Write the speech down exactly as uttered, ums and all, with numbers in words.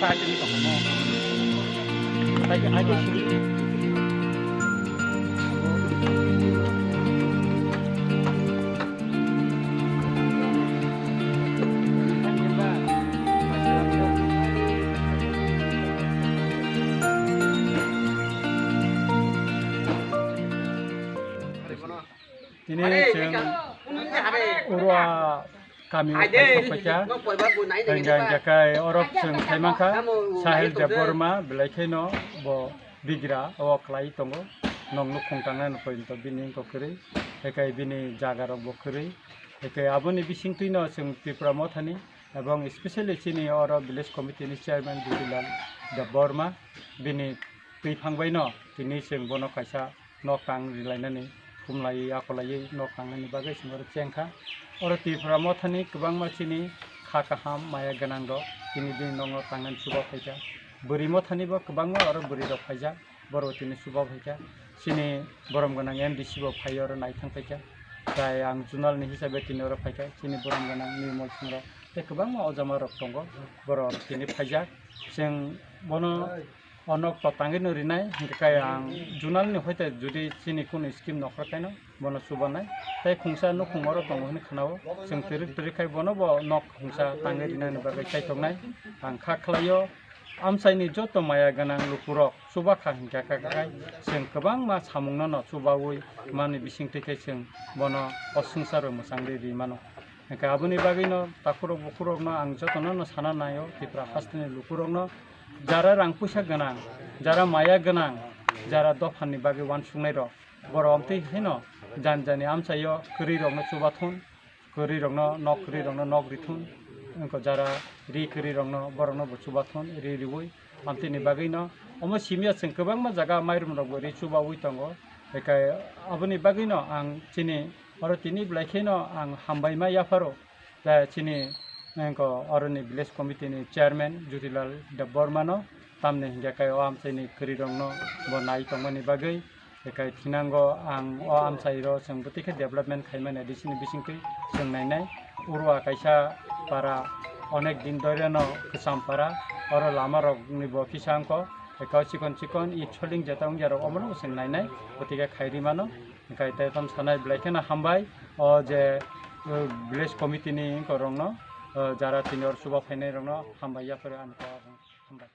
Tini chwng urwa kami o kaisa paikha. Hingkha hingkha khe oro chwng khai mankha Sahil Debbarma, belai kheno bo bigra o khlai tongo. Nokno khungtangnai no poito bini wngkha kwrwi, hingkhe bini jaga rok bo kwrwi. Hingkhe aboni bisingtwi no chwng Tipra Mothani ebong specially chini oro village committee ni chairman Jyoti Lal Debbarma, bini twi phang bai no tini chwng bono kaisa nok tang rilainani, khumlaiwi, akolaiwi nok tangnani bagwi chwng oro chengkha. Oro Tipra Mothani kwbangma chini kha kaham, maya gwnang rok tini bini nokno tangnani chuba phaikha. Bwrwi Mothani bo kwbangma oro bwrwi rok phaijak, borok tini chuba phaikha. Chini borom gwnang M D C bo phai oro naithang phaikha. Tai ang zonal ni hisabe tini oro phaikha. Chini borom gwnang Nirmal Singh rok tei kwbangma ojama rok tongo, borok tini phaijak. Chwng bono o nok to tangwi no rinai, hingkhe khe ang zonal ni hoite jodi chini kunu scheme nokra kaino bono chubanai, tei khungsa nukhung oro tongo hinwi khnao, chwng twrwk twrwk khai bono bo nok khungsa tangwi rinani bagwi chaithoknai. Ang kha khlaio, amchaini joto maya gwnang lukurok chubakha hingkha kha khai chwng kwbangma samungno no chubaui mani bisingtwi khe chwng bono o swngcharo mwchangwi ri mano. Hingkhe aboni bagwino takhurok bukhurokno ang jotono no sana naio, Tipra hasteni lukurokno, jara rang puisa gwnang, jara maya gwnang, jara dophani bagwi uansuknairok, borok amtwi haino jani jani amchaio kwrwirokno chubathun, kwrwirokno nok kwrwirokno nok rithun, wngkha jara ri kwrwirokno borokno bo chubathun, ri riui. Amtwini bagwino omo simiya chwng kwbangma jaga mairum rokbo ri chubaui tongo. Hingkhe aboni bagwino ang chini oro tini belai kheno ang hambai ma yapharo. Tei chini wngkha oroni village committee ni chairman Jyotilal Debbarma no, tamni hingkhe khe o amchaini kwrwirokno bo nai tongmani bagwi. Ekai thinango ang o amchairo chwng bwtwi khe development khaimani A D C ni bisingtwi chwng nainai. Urwa kaisa para onek din dhoryano kwcham para, oro lama rokni bo kisa wngkho, ekao chikon chikon i choling jeta wngya rok omono chwng nainai, bwtwi khe khairi mano. Ekai tei tamo sanai belai kheno hambai o je, uh, village committee ni wngkha rokno, uh, jara tini oro chuba phainai rokno hambai yapharo ani kok hambai.